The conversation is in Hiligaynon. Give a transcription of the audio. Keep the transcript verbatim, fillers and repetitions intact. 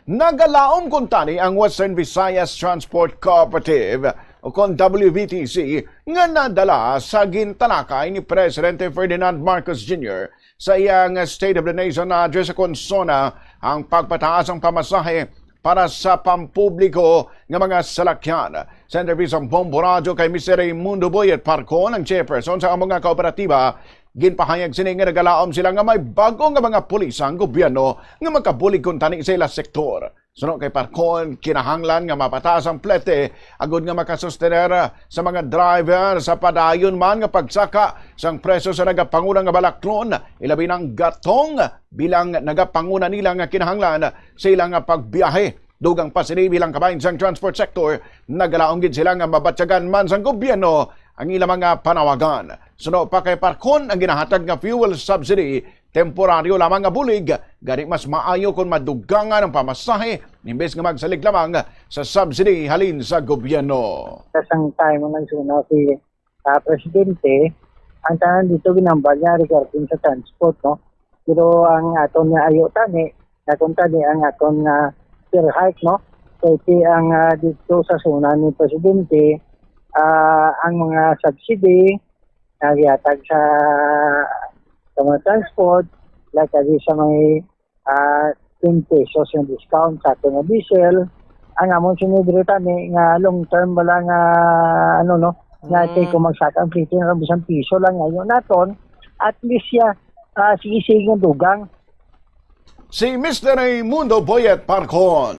Nagalaom kuntani ang Western Visayas Transport Cooperative, o kon W V T C, nga nadala sa gintalakay ni Presidente Ferdinand Marcos Junior sa iyang State of the Nation Address, kon SONA, ang pagpataas ang pamasahe para sa pampubliko nga mga salakyan. Sa interview sa Bombo Radyo kay Mister Raymundo Boyet Parcon, ang chairperson sa amo nga kooperatiba, ginpahayag sini nga nagalaom sila nga may bago nga mga pulis ang gobyerno nga makabulig kuntani sa ila sektor. Suno kay Parcon, kinahanglan nga mapataas ang plete agud nga makasustener sa mga driver sa padayon man nga pagsaka sang presyo sa nagapanguna nga balaklon, ilabi na ang gatong, bilang nagapanguna nila nga kinahanglan sa ila nga pagbiyahe. Dugang pa sini, bilang kabahin sang transport sector, nagalaom gid sila nga mabatyagan man sang gobyerno ang ila mga panawagan. Suno pa kay Parcon, ang ginahatag nga fuel subsidy temporaryo lamang nga bulig, gani mas maayo kon madugangan ang pamasahe imbes nga magsalig lamang sa subsidy halin sa gobyerno. Sa sang time nga nagsuna si, ah, Presidente, ang tanan dito ginambal niya regarding sa transport, no? Pero ang aton nga ayo tani, nakon tani ang aton nga fare hike, no? Kay ti ang, ah, dito sa SONA ni Presidente, ah, ang mga subsidy nga gihatag sa, sa mga transport, like adi sa may, ah, ten pesos yung discount sa aton nga diesel. Ang amon sinidri tani nga long term bala nga, ano, no, nga Mm. kay kung magsaka ang fifteen or bisan piso lang ngayon naton, at least siya, ah, sige-sige nga dugang. Si Mister Raymundo Boyet Parcon.